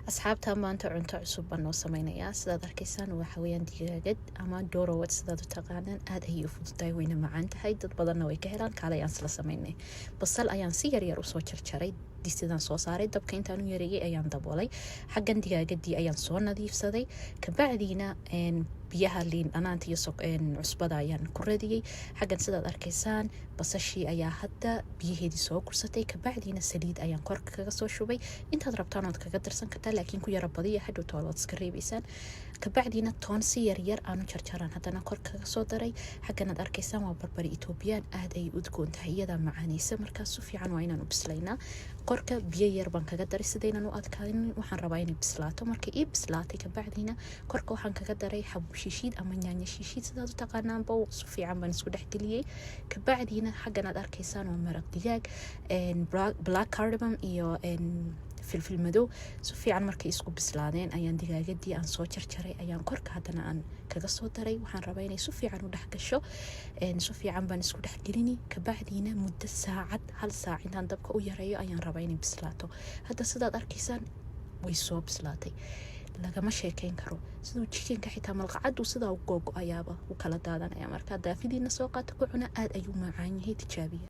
Asxaabta, maanta cunto cusub baan noo sameynayaa. Sidaad arkaysaan, waxa weeyaan digaagad ama dorowad, sidaad u taqaanaan. Aad ayay u fududahay, wayna macaan tahay, dad badanna way ka helaan. Kaalay aan isla sameynay. Basal ayaan si yaryar usoo jarjaray, disidaan soo saaray, dabka intaan u yareeyay ayaan daboolay. Xaggan digaagadii ayaan soo nadiifsaday, kabacdiina biyaha liin dhanaanta iyo cusbada ayaan ku radiyey. Xaggan sidaad arkaysaan, basashii ayaa hadda biyaheedii soo gursatay. Kabacdiina saliid ayaan korka kaga soo shubay. Intaad rabtaan ood kaga darsan kartaa, laakiin ku yara badiya, hadhow tool waad iska reebaysaan. Kabacdiina toon si yaryar aanu jarjaraan haddana kor kaga soo daray. Xaggan aad arkaysaan waa barbari Etoobiyaan, aad ayay udgoon tahay, iyadaa macaanaysa. Markaas si fiican waa inaan u bislaynaa. Korka biyo yar baan kaga daray sidaynan u adkaanin. Waxaan rabaa inay bislaato. Markay ii bislaatay kabacdiina korka waxaan kaga daray xabuub shiishiid ama yaanyo shiishiid, sidaad u taqaanaanba. Si fiican baan isku dhexgeliyey. Kabacdiina xaggan aad arkaysaan waa maraq digaag, black cardamom iyo filfil madow. Si fiican markay isku bislaadeen ayaan digaagadii aan soo jarjaray ayaan korka haddana aan kaga soo daray. Waxaan rabaa inay si fiican u dhex gasho. Si fiican baan isku dhexgelini. Kabacdiina muddo saacad, hal saac intaan dabka u yareeyo ayaan rabaa inay bislaato. Hadda sidaad arkaysaan way soo bislaatay, lagama sheekeyn karo siduu chickenka xitaa malqacadu sidaa u googo-ayaaba u kala daadanaya. Markaa daafidiina soo qaata, ku cuna, aada ayuu macaan yahay, tijaabiya.